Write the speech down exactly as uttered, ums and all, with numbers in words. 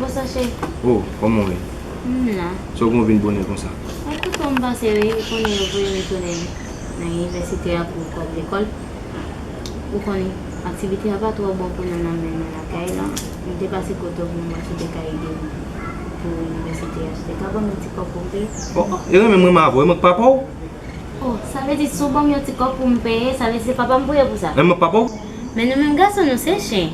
Konsa, cheri. Oh, kòman w ye? M la. Sa w gen w vin bonè konsa? Ay, kote w m pase, wi, ou konnen yo voye m tounen nan inivèsite a pou kòb lekòl. Ou konnen, aktivite a pa twò bon pou nou nan men mwen lakay la. M te pase kote w pou m wè si w te ka ede m pou inivèsite a. Si w te ka ban m yon ti kòb pou m peye. Oh, e renmen m renmen avè w, e mwen k papa w? Oh, sa vle di si w ban m yon ti kòb pou m peye, sa vle di se papa m pou ye pou sa. E mwen k papa w? Men nou menm gason, nou se chen.